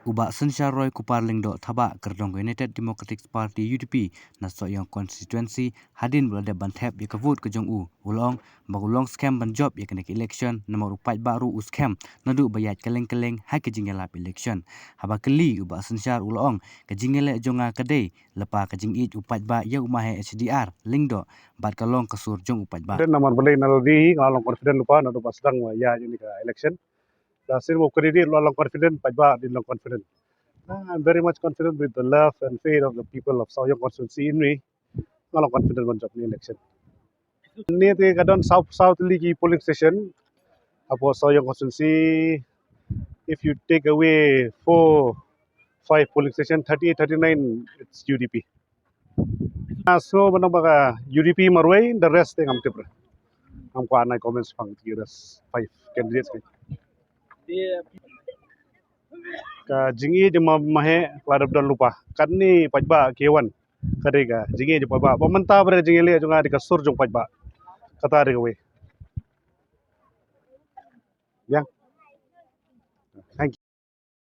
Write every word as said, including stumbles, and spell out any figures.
U Bah Synshar Roy Kupar Lyngdoh Thabah, kyrdong United Democratic Party, U D P, na Sohiong Constituency, hadien ba la dep ban thep ïa ka vote ka jong u, u la ong ba u long skhem ban jop ïa kane ka election, namar u paidbah ruh u skhem naduh ba ïaid kylleng kylleng ha ka jingïalap election. Haba kylli u Bah Synshar, u la ong, ka jingïaleh jong nga ka dei lypa ka jingïeit u paidbah ïa u Maheh H D R Lyngdoh, bad ka long ka sur jong u paidbah. Namar balei, na lade hi nga long confident lypa naduh ba sdang ïa kane ka election. Da sien ba u candidate u la long confident, paidbah dei long confident. Ah, I'm very much confident with the love and faith of the people of Sohiong constituency in me. Nga long confident ban jop ïa kane election. Hangne te ka don saw, saw tylli ki polling station hapoh Sohiong constituency. If you take away four, five polling station, thirty-eight, thirty-nine, it's U D P. Ah, so, ban ong ba ka U D P marwei, the rest te ngam tip re. Ngam kwah ban ai comments shaphang ki rest five candidates ki. Ka jingïeit jong u Maheh ka la dep don lypa. Katne paidbah ki wan. Ka dei ka jingïeit jong u paidbah. Ba mynta ba dei ka jingïaleh jong nga, dei ka sur jong u paidbah. Kata dei kawei. Biang.